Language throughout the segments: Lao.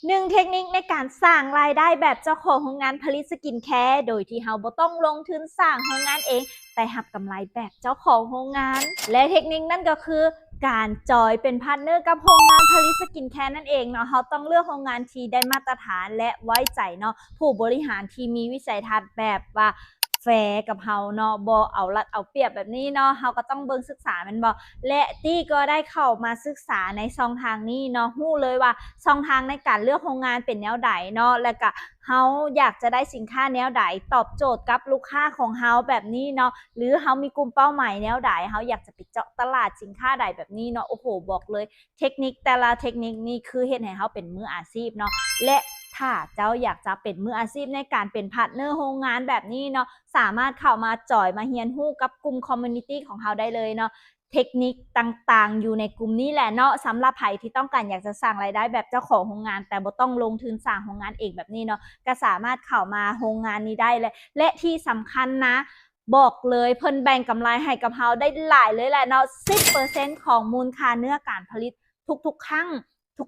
ໜຶ່ງເທັກນິກໃນການສ້າງລາຍໄດ້ແບບເຈົ້າຂອງໂຮງງານຜະລິດສະກິນແຄ ໂດຍທີ່ເຮົາບໍ່ຕ້ອງລົງທຶນສ້າງໂຮງງານເອງ ແຕ່ຮັບກຳໄລແບບເຈົ້າຂອງໂຮງງານ ແລະ ເທັກນິກນັ້ນກໍຄື ການຈອຍເປັນພາດເນີກັບໂຮງງານຜະລິດສະກິນແຄນັ້ນເອງເນາະ. ເຮົາຕ້ອງເລືອກໂຮງງານທີ່ໄດ້ມາດຕະຖານ ແລະ ໄວ້ໃຈເນາະ, ຜູ້ບໍລິຫານທີ່ມີວິໄສທັດແບບວ່າແຟກັບເຮົາເນາະ, ບໍ່ເອົາລັດເອົາປຽບແບບນີ້ເນາະ. ເຮົາກໍຕ້ອງເບິ່ງສຶກສາແມ່ນບໍ່? ແລະ ຕີກໍໄດ້ເຂົ້າມາສຶກສາໃນຊ່ອງທາງນີ້ເນາະ, ຮູ້ເລີຍວ່າຊ່ອງທາງໃນການເລືອກໂຮງງານເປັນແນວໃດເນາະ, ແລະກະເຮົາຢາກຈະໄດ້ສິນຄ້າແນວໃດ ຕອບໂຈດກັບລູກຄ້າຂອງເຮົາແບບນີ້ເນາະ, ຫຼືເຮົາມີກຸ່ມເປົ້າໝາຍແນວໃດ, ເຮົາຢາກຈະໄປເຈາະຕະຫຼາດສິນຄ້າໃດແບບນີ້ເນາະ. ໂອ້ໂຫ ບອກເລີຍ ເທັກນິກແຕ່ລະເທັກນິກນີ້ຄືເຮັດໃຫ້ເຮົາເປັນມືອາຊີບເນາະ ແລະ ຖ້າເຈົ້າຢາກຈະເປັນມືອາຊີບໃນການເປັນພາດເນີໂຮງງານແບບນີ້ເນາະ, ສາມາດເຂົ້າມາຈອຍມາຮຽນຮູ້ກັບກຸ່ມຄອມມູນິຕີຂອງເຮົາໄດ້ເລີຍເນາະ. ເທັກນິກຕ່າງໆຢູ່ໃນກຸ່ມນີ້ແຫຼະເນາະ. ສຳລັບໃຜທີ່ຕ້ອງການຢາກຈະສ້າງລາຍໄດ້ແບບເຈົ້າຂອງໂຮງງານ ແຕ່ບໍ່ຕ້ອງລົງທຶນສ້າງໂຮງງານເອງແບບນີ້ເນາະ, ກໍສາມາດເຂົ້າມາໂຮງງານນີ້ໄດ້ ແລະ ແລະທີ່ສຳຄັນນະ ບອກເລີຍ ເພິ່ນແບ່ງກຳໄລໃຫ້ກັບເຮົາໄດ້ຫຼາຍເລີຍແຫຼະເນາະ, ສິບເປີເຊັນຂອງມູນຄ່າເນື້ອການຜະລິດ ທຸກໆຄັ້ງ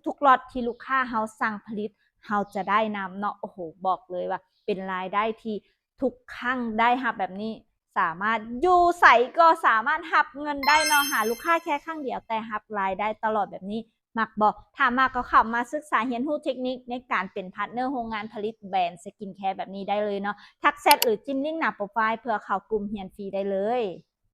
ທຸກໆລັອດທີ່ລູກຄ້າເຮົາສັ່ງຜະລິດ ເຮົາຈະໄດ້ນຳເນາະ. ໂອ້ໂຫ ບອກເລີຍວ່າເປັນລາຍໄດ້ທີ່ທຸກຄັ້ງໄດ້ຮັບແບບນີ້ ສາມາດຢູ່ໃສກໍສາມາດຮັບເງິນໄດ້ເນາະ, ຫາລູກຄ້າແຄ່ຄັ້ງດຽວ ແຕ່ຮັບລາຍໄດ້ຕະຫຼອດແບບນີ້ ມັກບໍ່? ຖ້າມັກກໍເຂົ້າມາສຶກສາຮຽນຮູ້ເທັກນິກໃນການເປັນພາດເນີໂຮງງານຜະລິດແບຣນສະກິນແຄແບບນີ້ໄດ້ເລີຍເນາະ. ທັກແຊັດ ຫຼື ຈິ້ມລິ້ງໜ້າໂປຣໄຟລ໌ເພື່ອເຂົ້າກຸ່ມຮຽນຟຣີໄດ້ເລີຍ.